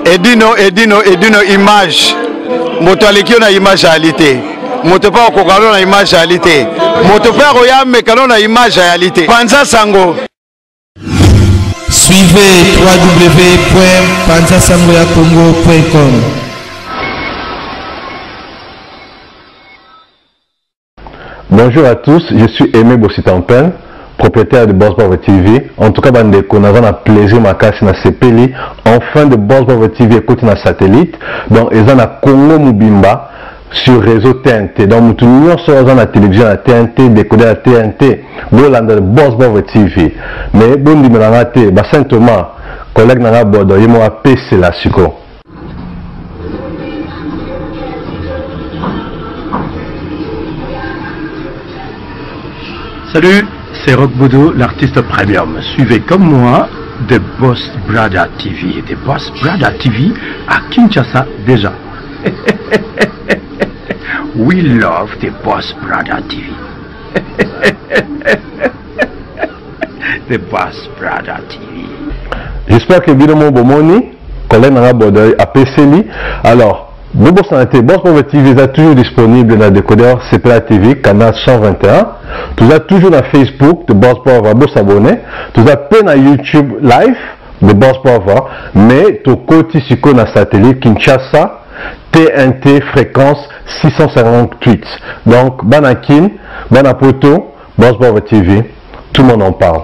Edino, Edino, Edino image. Moto aleki yo na image ayali te. Moto mpe akokoka no na image ayali te. Moto mpe akoya ameka no na image ayali te. Panza sango. Suivez www.panzasangoyakongo.com. Bonjour à tous, je suis Aimé Bossitampen, propriétaire de Boss Power TV. En tout cas, bandeko, naza na plaisir makasi na sepeli. Enfin de Boss Power TV ekoti na satellite. Donc eza na Congo mobimba sur réseau TNT. Donc mutu nyonso aza na télévision ya TNT, décodeur ya TNT, bolanda de Boss Power TV. Mais bondimela nga te, ba Saint Thomas, collègue na nga Bodo, ye moko apesela sikoyo. Salut, c'est Rock Bodo, l'artiste premium. Suivez comme moi The Boss Brother TV. The Boss Brother TV à Kinshasa déjà. We love The Boss Brother TV. The Boss Brother TV. J'espère que bino mo bomoni collègue nanga Bodoy apeseli. Alors, bobosana te Boss Brother TV eza toujours disponible na décodeur CPA TV canal 121. Toza toujours na Facebook de Boss Brother, bosabonner. Toza pe na YouTube live de Boss Brother, mais tokoti sikoyo na satellite Kinshasa TNT fréquence 658. Donc bana Kin, bana Poto, Boss Brother TV, tout le monde en parle.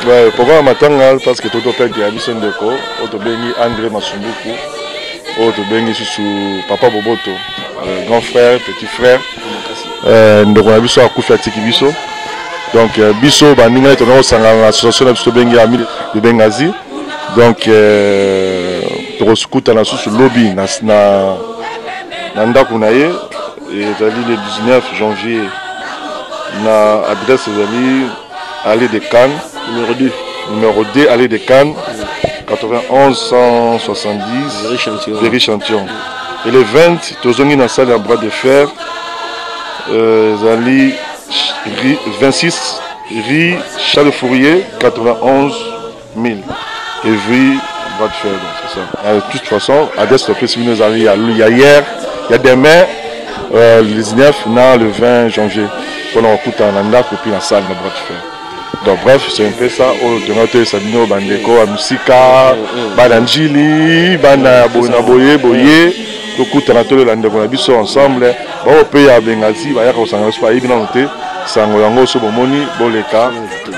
Ouais, programme matanga parce que toto perte ya biso ndeko oyo tobengi André Masumbuku oyo tobengi susu papa Boboto euh, grand frère petit frère euh, ndeko na biso akufi atiki biso donc euh, biso baninga tozali kosangana na association na biso tobengi ami de Benghazi donc euh, tokokutana susu lobi na, na, na ndako na ye ezali le 19 janvier na adresse ezali allée de Cannes numéro 2 numéro 2 allée de Cannes 91 170 Véry-Châtillon et le 20 tozongi na salle ya bras de fer euh, ezali 26 rue Charles Fourier 91 000 Evry bras de fer donc c'est ça euh, de toute façon adresse topesi bino ezali ya hier ya demain euh, le 19 na le 20 janvier mpona kokutana na ndako mpe na salle na bras de fer donc bref c'est un peu ça oyo tonga toyesa bino bandeko ya mosika bana njili bana ya boye na boye boye tokutana tolela ndeko na biso ensemble baoyo mpe ya bengazi bayaka kosanga biso bayebi nano te sango yango so bomoni boleka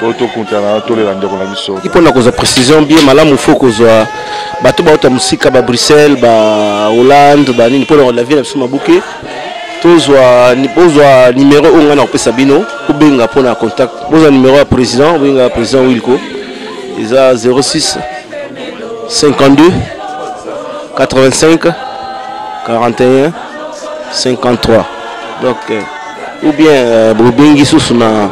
oyo tokutana tolela ndeko na biso mpo na kozwa précision bien malamu fo kozwa bato bauta mosika ba bruxelles ba hollande banini mpo na kolavie na biso mabuke tozwa bozwa numero oyo ngai na kopesa bino kobenga mpo na contact bozwa numero ya président obenga président wilco eza 06 52 85 41 53 donc euh, ou bien euh, bobengi susu na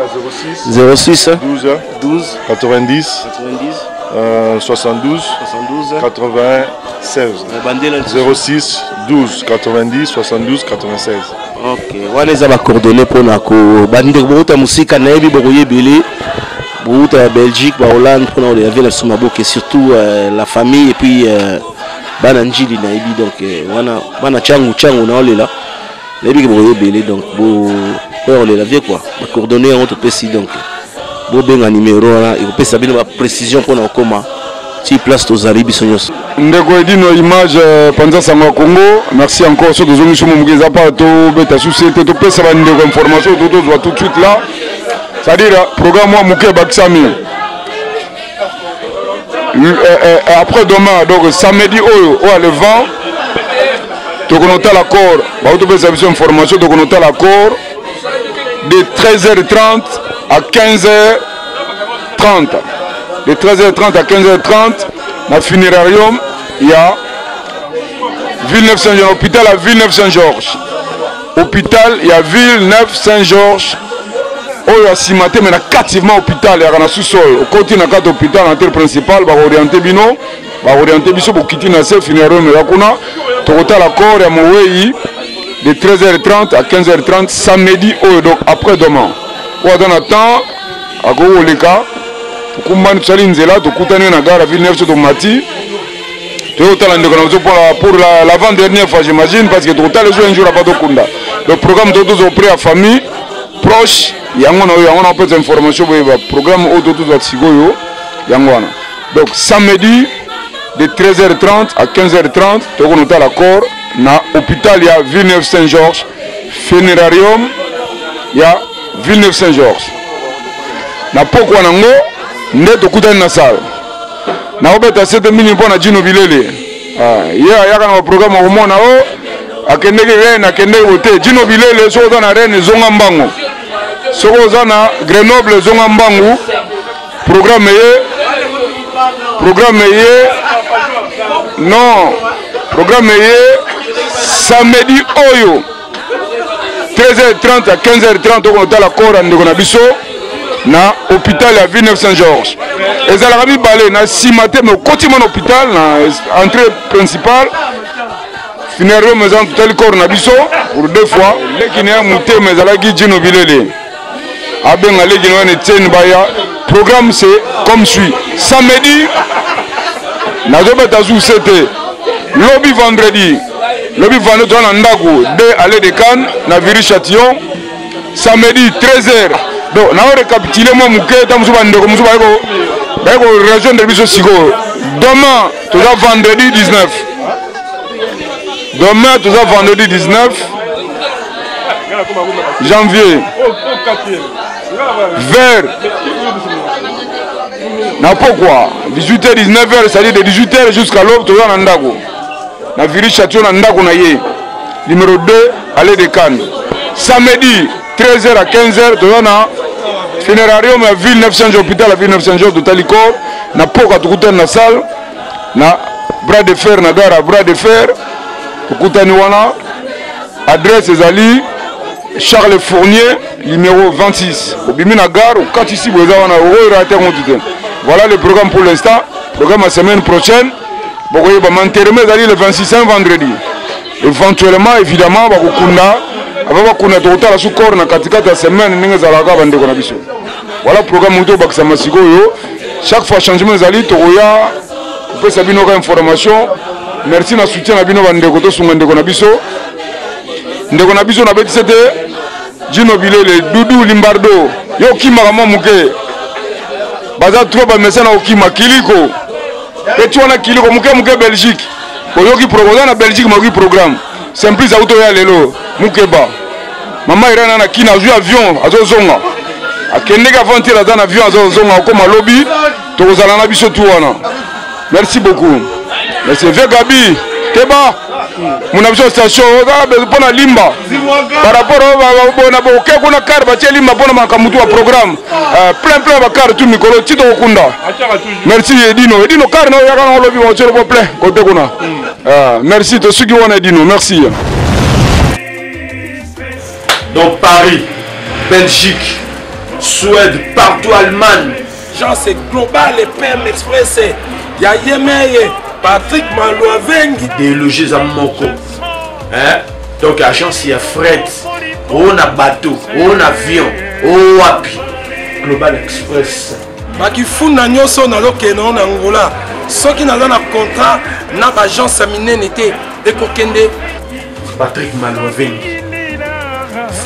06 12 12 90 90 euh, 72 72 96 06 12 90 72 96 ok wana eza bacoordonné mpona ko bandeko bokota mosika nayebi bokoyebele bouta ya belgique bahollande mpona kolela vie na biso maboke surtout euh, la famille et puis euh, bana njili nayebi donc euh, wana bana changu changu naolela nayebi ke bokoyebele donc bo oyo kolela vie quoi bacoordonné yango topesi donc bobenga numero wana ekopesa bino baprécision mpona kokoma ti place tozali biso nyonso ndeko edino image euh, panza sango ya congo merci encore so tozongi somo moke eza pa tobeta susi te topesa bandeko information to tozwa tout de suite là c'est-à-dire programme mwa moke ebakisami euh, euh, après demain donc samedi oyo oyo le vent tokonotala corps bauti topesa biso information tokonotala corps de 13h30 à 15h30 de 13h30 à 15h30 na funérarium ya Villeneuve Saint Georges, hôpital ya Villeneuve Saint Georges, hôpital ya Villeneuve Saint Georges oyo ya nsima te, me na kati vraiment hôpital yaka na sous-sol. Okoti na kati hôpital na entrée principale, bakooriente bino, bakooriente biso, bokiti na se, funerarium eza kuna. Tokotala corps ya mowei de 13h30 à 15h30 samedi oyo, donc après demain. Oyo aza na temps akoki koleka. Tokumbani, tosali nzela, tokutani na gare ya Villeneuve, so tomati, toyei kotala ndeko na biso pour l'avant dernière fois, j'imagine, parce que tokotala ezo un jour avant tokunda. Le programme to tozwa auprès ya famille proche, yango na oyo, yango na opesa information boyeba programme oyo to tozwa sikoyo, yango wana. Donc samedi de 13h30 à 15h30 tokonotala corps na hôpital ya Villeneuve Saint Georges, funerarium ya Villeneuve Saint Georges. Na pokwa nango nde tokutani na salle. Nakobeta sete mingi mpo na Jino Bilele. Ah, ye ayaka na baprogramme, okomona o oh, akendeki Rennes, akendeki bote. Jino Bilele, soki oza na Rennes, zonga mbangu. Soki oza na Grenoble, zonga mbangu. Programme ye, programme ye, non, programme ye samedi oyo 13h30 à 15h30 okonotala corps ya ndeko na biso na hôpital ya Villeneuve Saint Georges. Ezalaka mibale na nsima te, me okoti mwa na hôpital na entrée principale, funerarium eza, totali corps na biso pour deux fois. Leki na ya motema ezalaki Jino Bilele, abenga leki na wana Etienne baya. Programme c'est comme suit: samedi nazobeta zu te, lobi vendredi, lobi vendredi toza na ndako 2 allée de Cannes na Viry Châtillon, samedi 13h. Donc nao récapitule mwa moke, ta mosusu bandeko mosusu baye korejoindre biso sikoyo. Demain toza vendredi 19, demain toza vendredi 19 janvier vers na pokwa 18h 19h, c'est-à-dire de 18h jusqu'à l'aube toza na ndako na Viry Châtillon, na ndako na ye numéro 2 allée de Cannes. Samedi 13h à 15h toza na funérarium ya ville 900 hôpital ya ville 900, totali corps. Na poka tokutani na salle na bras de fer, na gare ya bras de fer tokutani wana. Adresse ezali Charles Fournier numéro 26. Obimi na gare, okatisi boye, eza wana, okoyera te motu te. Voilà le programme pour l'instant. Programme ya semaine prochaine bokoyeba. Manterema ezali le 26, un vendredi. Éventuellement, évidemment, bakokunda. Avant bakunda, tokotala su corps na katikati ya semaine ndenge ezalaka bandeko na biso. Voilà programme moto obakisama sikoyo. Chaque fois changement ezali, tokoya kopesa bino ka information. Merci na soutien na bino bandeko. Tosunga ndeko na biso, ndeko na biso nabetisi te Jino Bilele, Dudu Limbardo, yo okimaka mwa moke, baza trop bamesa na okima kiliko eti wana kiliko moke moke. Belgique oyoki oza na Belgique, mayoki programme Simplice auti oya lelo. Mukeba mama Irana na Kina azwi avion, azozonga, akendeki aventure, aza na avion, azozonga, okoma lobi, tokozala na biso tu wana. Merci beaucoup, merci vieux Gabi keba muna biso station oza mpo na limba par rapport na boke kuna kar batie limba mpo na makambo tu ya programme plein plein bakar tu mikolo ti tokokunda. Merci Edino, Edino kar na oyaka na olobi baotielo po plein kote kuna. Merci, tosuki wana Edino, merci. Donc Paris, Belgique, Suède, partout, Allemagne. Jean c'est global et PM Express. Ya Yemeye, Patrick Malouavengi. Idéologie eza moko. Hein? Donc agence ya fret, o na bateau, o na avion, o wapi. Global Express. Bakifunda nyonso nazokende na Angola. Soki naza na contrat na ba agence ya minene te, ekokende. Patrick Malouavengi.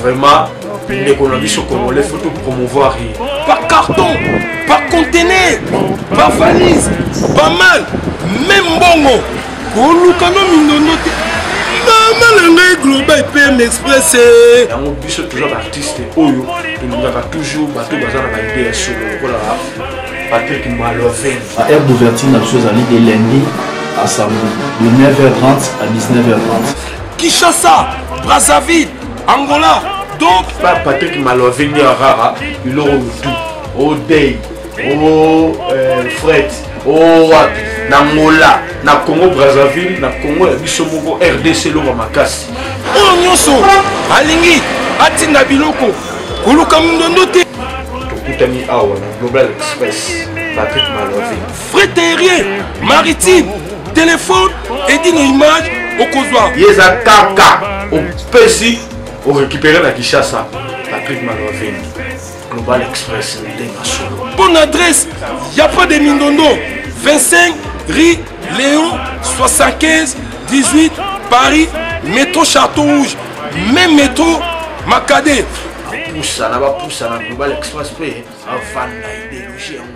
Vraiment, ndeko na biso congolais, faut promouvoir ye. Par carton, par conteneur, par valise, pas mal, même mbongo. Koluka no mindondo te. Mama na ngai Global PM Express. Yango biso toujours baartiste oyo tolingaka toujours bato baza na baide ya solo lokola Patrick Maloven. Heure d'ouverture na biso ezali de lundi à samedi de 9h30 à 19h30. Kinshasa, Brazzaville, Angola. Donc pa Patrick Maloven ya rara biloko mutu o day o fret o wapi. Na Angola, na Congo Brazzaville, na Congo ya biso moko RDC eloko makasi. Oyo nyonso alingi atinda biloko koluka mindondo te. Tokutani awa na Global Express, Patrick Malove. Fret aérien, maritime, téléphone, edino image okozwa. Ye eza kaka opesi orécupere na Kinshasa, Patrick Malove. Global Express ndenge solo. Bonne adresse, y a pas de mindondo. 25 rue Léon 75 18 Paris, métro Château Rouge, même métro Makade. Bapusana bapusana Global Express mpe avanda idéologie yango.